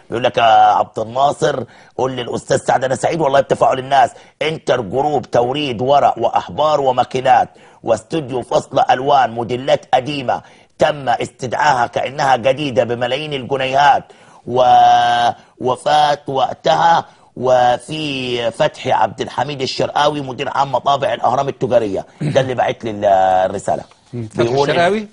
بيقول لك يا عبد الناصر قول للاستاذ سعد، انا سعيد والله بتفاعل الناس. انتر جروب توريد ورق واحبار وماكينات واستوديو فصل الوان موديلات قديمة تم استدعاها كانها جديدة بملايين الجنيهات ووفات وقتها. وفي فتحي عبد الحميد الشرقاوي مدير عام مطابع الاهرام التجارية، ده اللي بعت لي الرسالة. فتحي الشرقاوي؟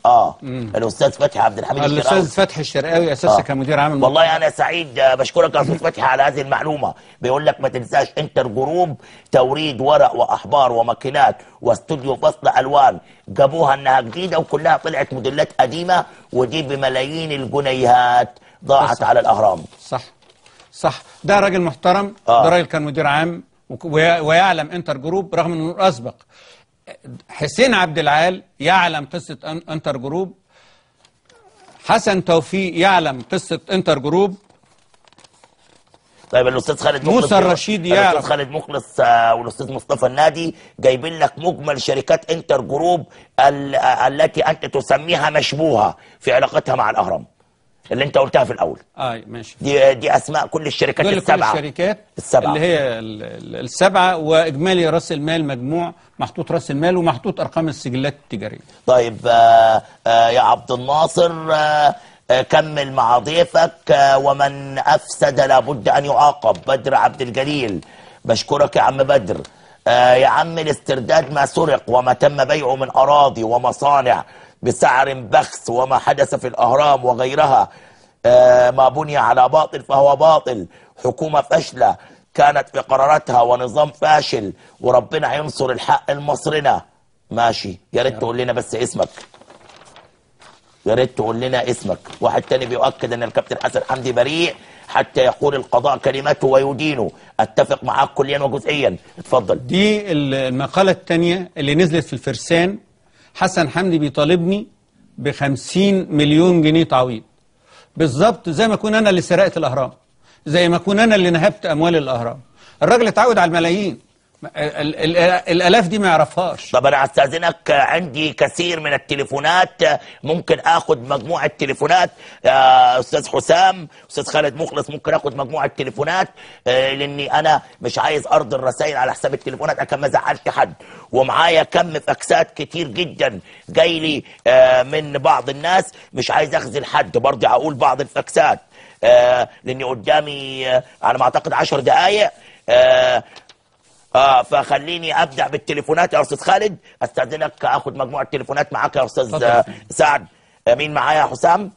الاستاذ فتحي عبد الحميد الشرقاوي. الاستاذ فتحي الشرقاوي اساسا كمدير عام. والله انا سعيد، بشكرك يا استاذ فتحي على هذه المعلومة. بيقول لك ما تنساش انتر جروب توريد ورق واحبار وماكينات واستوديو فصل الوان، جابوها انها جديدة وكلها طلعت موديلات قديمة، ودي بملايين الجنيهات ضاعت على الاهرام. صح صح، ده راجل محترم. ده راجل كان مدير عام ويعلم انتر جروب رغم انه اسبق. حسين عبد العال يعلم قصة انتر جروب، حسن توفيق يعلم قصة انتر جروب. طيب الاستاذ خالد مخلص، موسى الرشيد يعرف، الاستاذ خالد مخلص والاستاذ مصطفى النادي جايبين لك مجمل شركات انتر جروب التي انت تسميها مشبوهة في علاقتها مع الاهرام اللي انت قلتها في الاول. ماشي. دي اسماء كل الشركات السبعة. كل الشركات السبعة اللي هي السبعة، واجمالي راس المال مجموع محطوط راس المال ومحطوط ارقام السجلات التجارية. طيب يا عبد الناصر كمل مع ضيفك. ومن افسد لابد ان يعاقب. بدر عبد الجليل، بشكرك يا عم بدر. يا عم الاسترداد ما سرق وما تم بيعه من اراضي ومصانع بسعر بخس وما حدث في الأهرام وغيرها، ما بني على باطل فهو باطل. حكومة فاشلة كانت في قراراتها ونظام فاشل، وربنا هينصر الحق المصرنا. ماشي، يا ريت تقول لنا بس اسمك، يا ريت تقول لنا اسمك. واحد تاني بيؤكد ان الكابتن حسن حمدي بريء حتى يقول القضاء كلمته ويدينه. اتفق معاك كليا وجزئيا. اتفضل. دي المقالة الثانية اللي نزلت في الفرسان. حسن حمدي بيطالبني ب50 مليون جنيه تعويض، بالظبط زي ما اكون انا اللي سرقت الاهرام، زي ما اكون انا اللي نهبت اموال الاهرام. الراجل اتعود على الملايين، الالاف دي ما يعرفهاش. طب انا هستاذنك، عندي كثير من التليفونات، ممكن اخد مجموعة تليفونات يا استاذ حسام، استاذ خالد مخلص، ممكن اخد مجموعة تليفونات لاني انا مش عايز ارض الرسائل على حساب التليفونات عشان ما ازعلش حد، ومعايا كم فاكسات كتير جدا جاي لي من بعض الناس، مش عايز اخذل حد، برضه هقول بعض الفاكسات لاني قدامي على ما اعتقد 10 دقائق. فخليني ابدا بالتليفونات يا استاذ خالد. استاذنك اخد مجموعة تليفونات معاك يا استاذ سعد. مين معايا يا حسام؟